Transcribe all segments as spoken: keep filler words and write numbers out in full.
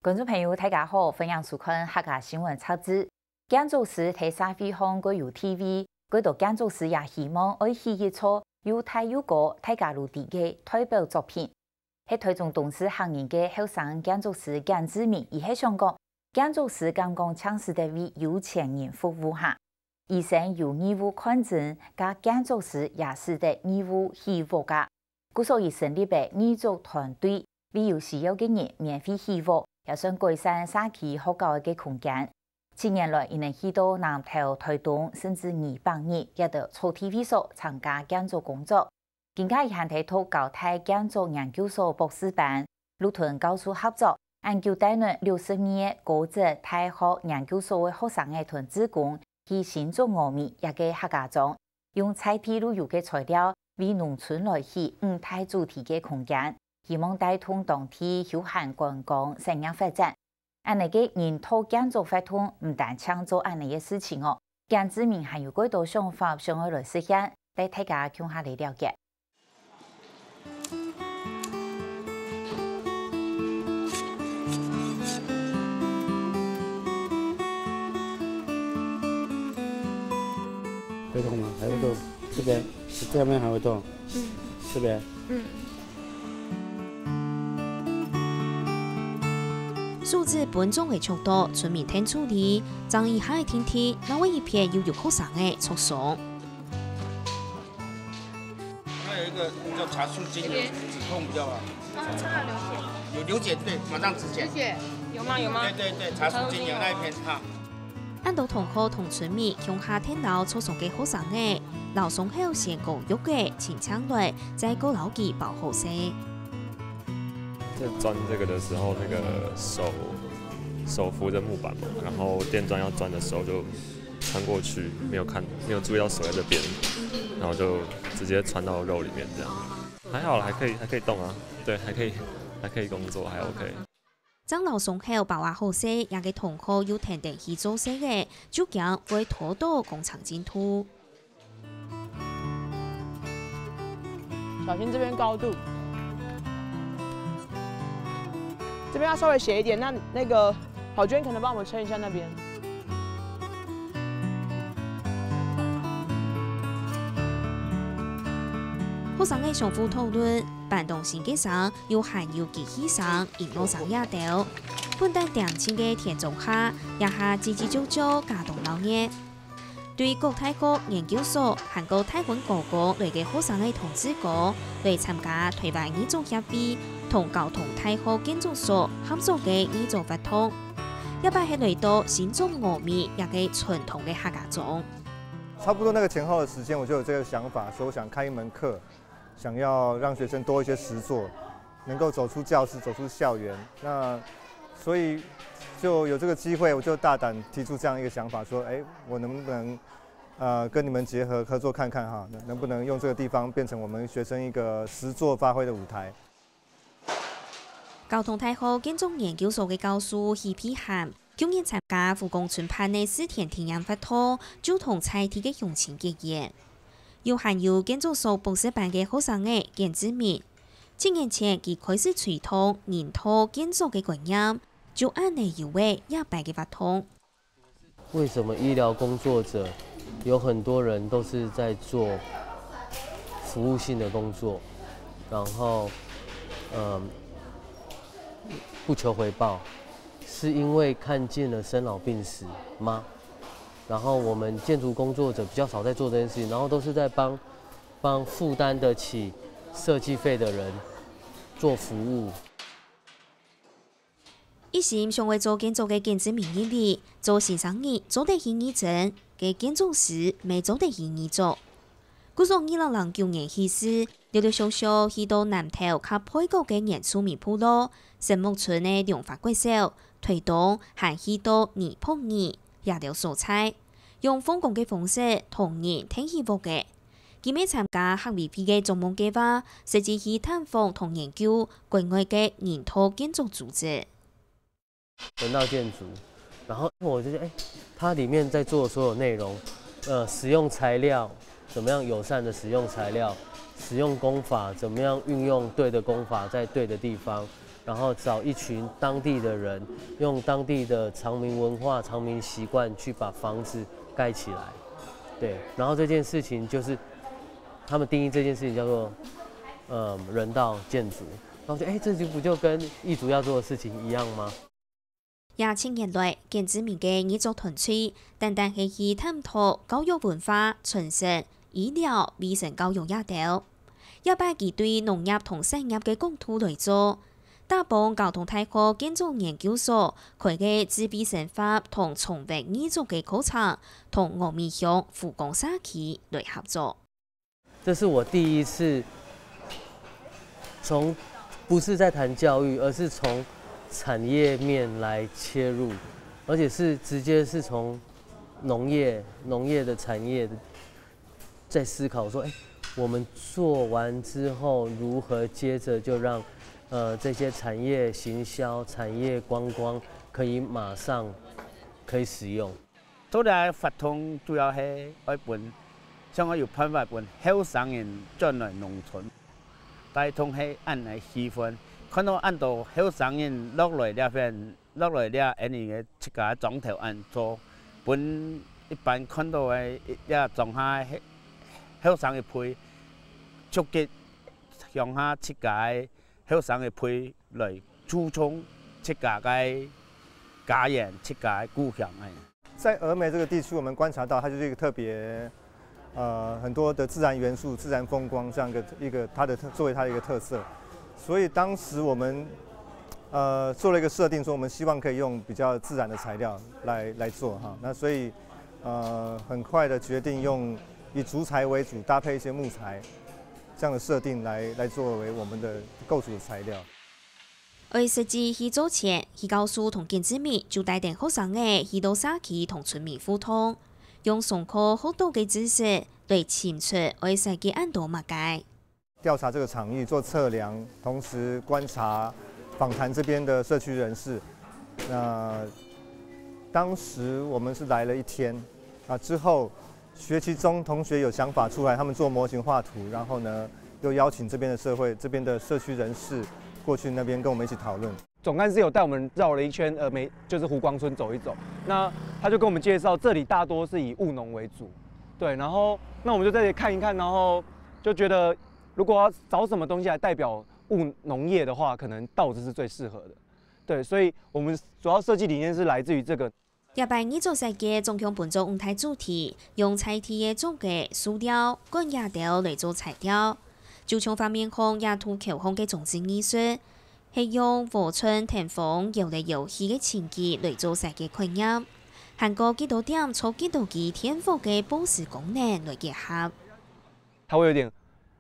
觀眾朋友，大家好，歡迎收看客家新聞雜誌。建築師在社會項蓋有地位，蓋多建築師也希望愛起一座又大又高，大家都知个代表作品。係台中東勢客人个後生建築師簡志明，佢係想講，建築師敢講淨使得為有錢人服務哈？醫生有義務看診，該建築師也使得義務起屋啊。 故所以成立个義足團隊，為有需要个人免費起屋，也算改善社區學校个空間。近年來，佢等去到南投、台東，甚至二百里這兜草地位所參加建築工作。今下佢還在讀交大建築研究所博士班，摎同教授合作，恁久帶等六十二个高職大學研究所个學生仔同志工，去新竹峨眉這个客家庄， 用在地旅遊个材料，為農村來起五大主題个空間，希望帶動當地休閒觀光產業發展。恁呢个人道建築活動毋單淨做恁呢个事情哦，簡志明還有蓋多想法想愛來實現，帶大家共下來了解。 会痛吗？还会痛？这边，这边还会痛？这边。樹枝分種个速度，村民聽處理，正一下停停，另外一片又有學生仔著傷。 那有一个叫茶树精油，止痛比较好。有流血，对，马上止血。流血，有吗？有吗？对对对，茶树精油那一片哈。恁多同學同村民共下𢯭摎著傷个學生仔，摎傷口先膏藥仔清淨來，再過摎佢包好勢。在鑽这个的时候，那个手手扶着木板嘛，然后电钻要钻的时候就穿过去，没有看，没有注意到手在这边，然后就直接穿到肉里面这样。还好啦，还可以，还可以动啊，对，还可以，还可以工作，还 OK。 正摎傷口包啊好勢，這个同學又跈等去做事个，就驚會拖到工程進度。小心这边高度，这边要稍微斜一点，那那个跑娟可能帮我们撑一下那边。 學生仔相互討論，板東新个聲，又還有機器聲、音樂聲這兜。本旦恬靜个田莊下，這下嘰嘰啾啾，加當鬧熱。對各大學、研究所，還過大分高工來个學生仔同志工，來參加台灣義足協會同交通大學建築所合作个義足活動。這擺係來到新竹峨眉這个傳統个客家庄。 差不多那个前后的时间，我就有这个想法，说我想开一门课，想要让学生多一些实作，能够走出教室，走出校园。那所以就有这个机会，我就大胆提出这样一个想法，说，哎，我能不能，呃，跟你们结合合作看看哈？能能不能用这个地方变成我们学生一个实作发挥的舞台？ 交通大學建築研究所个教授許碧涵，舊年參加湖光村辦个試田體驗活動，就同在地个鄉親結緣。又還有建築所博士班个學生仔簡志明，七年前佢開始推動人道建築个觀念，就恁呢有了這擺个活動。 为什么医疗工作者有很多人都是在做服务性的工作，然后嗯不求回报，是因为看见了生老病死吗？然后我们建筑工作者比较少在做这件事情，然后都是在帮帮负担得起设计费的人做服务。 一心想愛做建築个簡志明認為，做新生人做得去義診，該建築師乜做得去義足。故所二零零九年起勢，陸陸續續去到南投佮背角个原住民部落、神木村个龍華國小、台東，還去到尼泊爾這兜所在，用放工个方式同人𢯭起屋仔。 佢乜參加客委會个逐夢計畫，實際去探訪同研究國外个人道建築組織。人道建筑，然后我就觉得，哎，它里面在做的所有内容，呃，使用材料怎么样友善的使用材料，使用工法怎么样运用对的工法在对的地方，然后找一群当地的人，用当地的常民文化、常民习惯去把房子盖起来。对，然后这件事情就是他们定义这件事情叫做，呃，人道建筑。然后就，哎，这就不就跟义族要做的事情一样吗？廿七年來，簡志明个義族團隊，單單係去探討教育文化、傳承、醫療、衛生教育這兜。這擺佢對農業同產業个角度來做，打幫交通大學建築研究所開个自閉生活同重活義族个課程，同峨眉鄉湖光社區來合作。 这是我第一次从不是在谈教育，而是从产业面来切入，而且是直接是从农业农业的产业在思考说，哎，我们做完之后如何接着就让呃这些产业行销、产业观光可以马上可以使用。 做這个活動主要係愛分，想愛有辦法分後生人轉來農村，帶動係恁个氣氛。看到恁多後生人落來這片，落來這恁呢个自家个庄頭恁做，分一般看到个這庄下个後生一輩，觸及鄉下自家个後生一輩來注重自家个家園、自家个故鄉个。在峨眉这个地区，我们观察到它就是一个特别，呃，很多的自然元素、自然风光这样一个一个它的特作为它的一个特色，所以当时我们呃做了一个设定，说我们希望可以用比较自然的材料来来做哈，那所以呃很快的决定用以竹材为主，搭配一些木材这样的设定来来作为我们的构筑的材料。 愛設計去做前，許教授同簡志明就帶等學生仔去到社區同村民互動，用上課學到个知識來尋出愛設計恁多麼个。調查這個場域，做測量，同時觀察、訪談這邊的社區人士。那當時我們是來了一天，啊之後學期中同學有想法出來，他們做模型畫圖，然後呢又邀請這邊的社會、這邊的社區人士過去那邊跟我們一起討論。 总干事有带我们绕了一圈，呃，没就是湖光村走一走。那他就跟我们介绍，这里大多是以务农为主，对，然后那我们就在这里看一看，然后就觉得如果要找什么东西来代表务农业的话，可能稻子是最适合的，对，所以我们主要设计理念是来自于这个。这摆艺术设计总共分做五大主题，用在地个竹个塑料、罐仔兜来做材料，就像畫面項這圖橋項个裝置藝術。 係用禾埕田風搖來搖去个情景來做設計概念，還過幾多點坐幾多支電火个報時功能來結合。它会有点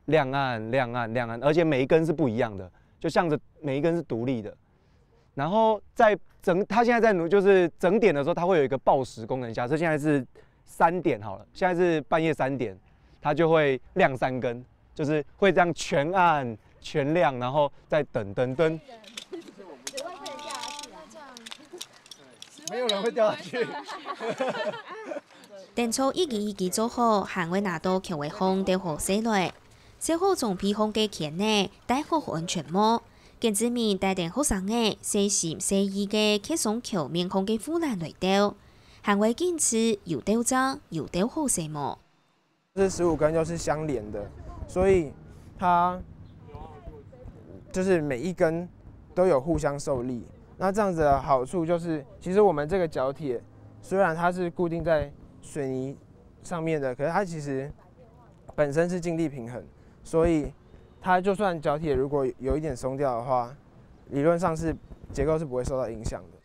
亮暗、亮暗、亮暗，而且每一根是不一样的，就像着每一根是独立的。然后在整，它现在在努，就是整点的时候，它会有一个报时功能。假设现在是三点好了，现在是半夜三点，它就会亮三根，就是会这样全暗、全亮，然后再噔噔噔。没有人会掉下去。等到一支一支做好，還會拿到橋仔項兜好勢來。洗好裝備項个圈仔，戴好安全帽。簡志明帶等學生仔，細心細意个揢上橋面項个護欄來兜，還會檢視有兜正、有兜好勢無。 这十五根又是相连的，所以它就是每一根都有互相受力。那这样子的好处就是，其实我们这个角铁虽然它是固定在水泥上面的，可是它其实本身是静力平衡，所以它就算角铁如果有一点松掉的话，理论上是结构是不会受到影响的。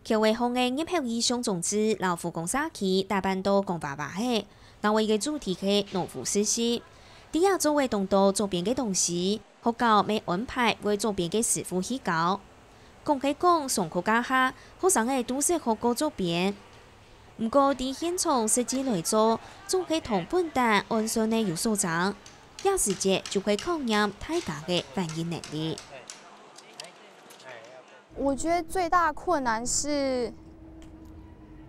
橋仔項个入口意象裝置摎湖光社區打扮到光華華个，另外一个主題係農夫實習。在這做个當多竹編个東西，學校乜安排會竹編个師傅去教。講係講，上課該下，學生仔都識學過竹編。毋過在現場實際來做，總係同本旦按算个有所差。這時節就會考驗大家个反應能力。 我觉得最大困难是，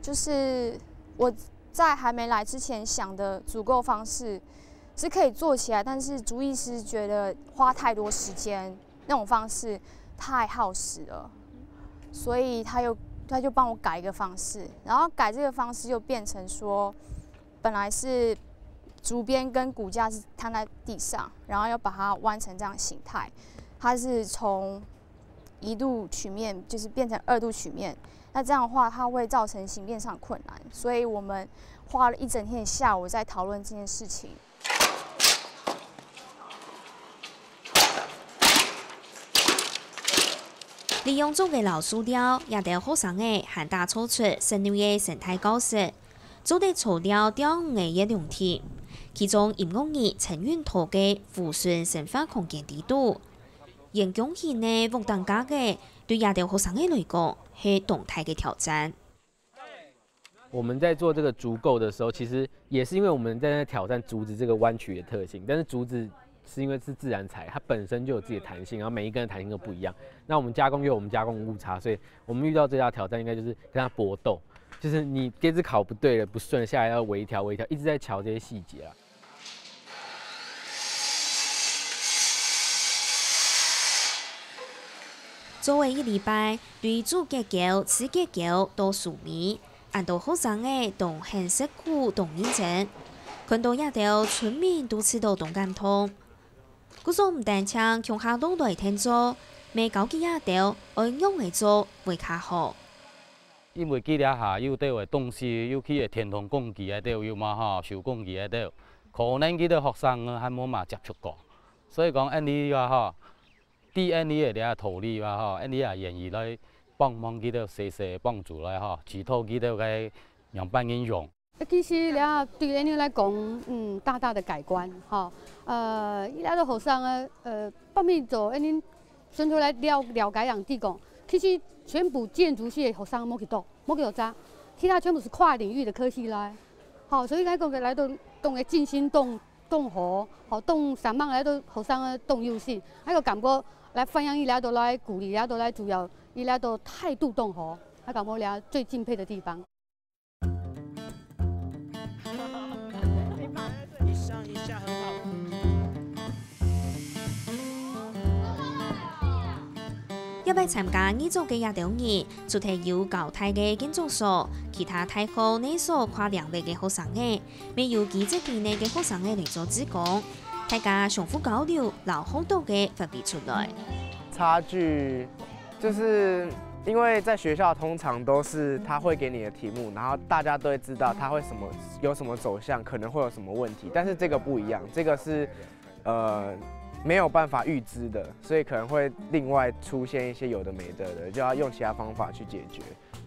就是我在还没来之前想的组构方式是可以做起来，但是竹艺师觉得花太多时间那种方式，太耗时了，所以他又他就帮我改一个方式，然后改这个方式又变成说，本来是竹编跟骨架是摊在地上，然后又把它弯成这样形态，它是从一度曲面就是变成二度曲面，那这样的话它会造成形变上困难，所以我们花了一整天的下午在讨论这件事情。利用竹仔摎塑料，這兜學生仔還打造出室內个生態教室，做得操練釣魚仔个量體。其中音樂人陳韻濤个湖脣生活空間裡肚，圓弓形个屋頂架仔，對這兜學生仔來講係當大个挑戰。 我们在做这个竹构的时候，其实也是因为我们在挑战竹子这个弯曲的特性，但是竹子是因为是自然材，它本身就有自己的弹性，然后每一根的弹性都不一样。那我们加工又有我们加工误差，所以我们遇到最大的挑战应该就是跟它搏斗，就是你这只考不对了、不顺了，下来要微调、微调，一直在调这些细节啊。 做仔一禮拜，對竹結構、刺結構到收尾，恁多學生仔當肯食苦、當認真。看到這兜村民都試著當感動。故所毋單淨共下落來𢯭手，乜教佢這兜愛仰仔做會較好。因為佢這下有兜个東西，尤其个電動工具个兜有嘛吼，手工具个兜，可能佢兜學生還無嘛接觸過，所以講恁呢个吼。 知恁呢个這道理啊吼，恁呢也願意來幫忙佢兜細細幫助來吼，指導佢兜个仰般形用。其實這對恁呢來講，嗯，大大的改觀吼。呃，這兜學生啊，呃，報名做恁呢，全部來了了解人地講，其實全部建築系的學生無幾多，無幾多隻，其他全部是跨領域的科系來。好，所以來講來到當个盡心當當好，吼，當上網來到學生个當有心，還有感覺來歡迎佢來到來鼓勵，來到來主要，佢來到態度當好，還感覺了最敬佩的地方。一上一下很好。 這擺參加義竹个這兜人，除忒有交大个建築所，其他大學、內所跨領域个學生仔，乜有技職技能个學生仔來做志工，大家相互交流，摎學到个發揮出來。差距就是因为在学校通常都是他会给你的题目，然后大家都会知道他会什么有什么走向，可能会有什么问题，但是这个不一样，这个是呃没有办法预知的，所以可能会另外出现一些有的没的的，就要用其他方法去解决。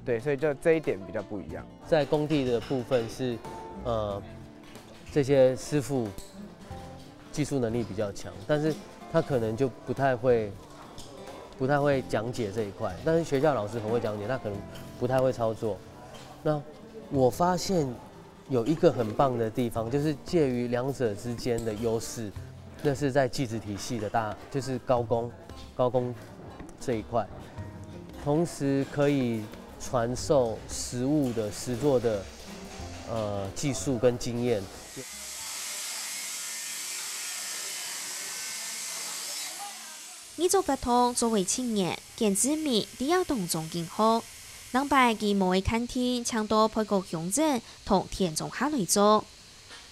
对，所以就这一点比较不一样。在工地的部分是，呃，这些师傅技术能力比较强，但是他可能就不太会，不太会讲解这一块。但是学校老师很会讲解，他可能不太会操作。那我发现有一个很棒的地方，就是介于两者之间的优势，那是在技职体系的大，就是高工，高工这一块，同时可以传授实物的实作的呃技术跟经验。義竹活動做為青年，簡志明在這當中經學。另擺佢無愛看定，請到配合鄉鎮同田中下來做，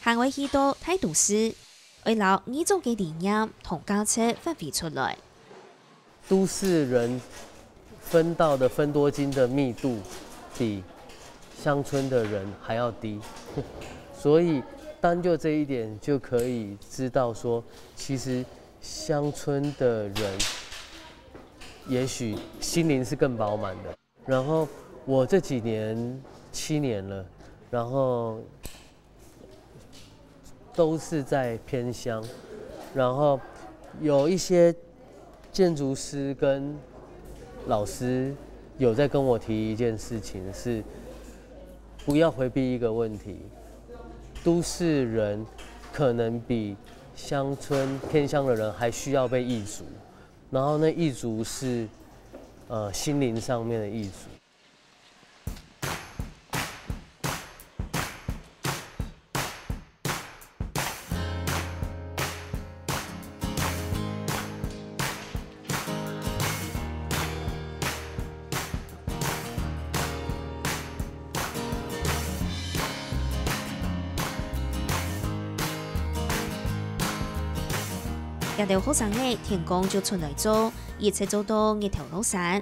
還愛去到大都市，愛摎義竹个理念同價值發揮出來。都市人分到的芬多精的密度比乡村的人还要低，所以单就这一点就可以知道说，其实乡村的人也许心灵是更饱满的。然后我这几年七年了，然后都是在偏乡，然后有一些建筑师跟老师有在跟我提一件事情是，不要回避一个问题，都市人可能比乡村偏乡的人还需要被易主，然后那易主是呃心灵上面的易主。這兜學生仔天光就出來做，一直做到日頭落山。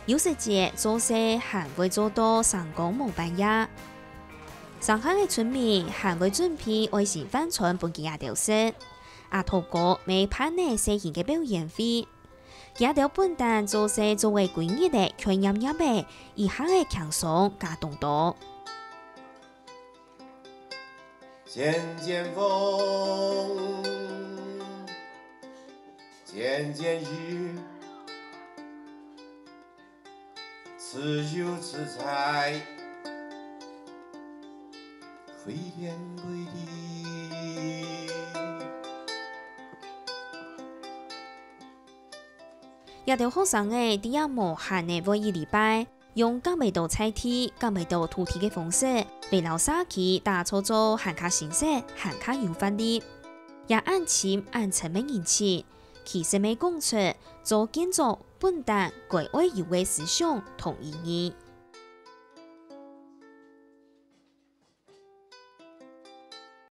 有時節做事還會做到星光濛半夜。山下个村民還會準備愛心飯餐分佢兜食。阿土哥乜辦了細型个表演會。佢兜本旦做事做了幾日了，卻黏黏仔，一下仔輕鬆加動腦。 漸漸風，漸漸雨，自由自在，飛天飛地。這兜學生仔在這無閒个會議禮拜， 用感會到在地、感會到土地个方式，來摎社區打造做還較新式、還較有活力。這恁深恁深个認識，其實乜講出做建築本旦該愛有个思想同意義。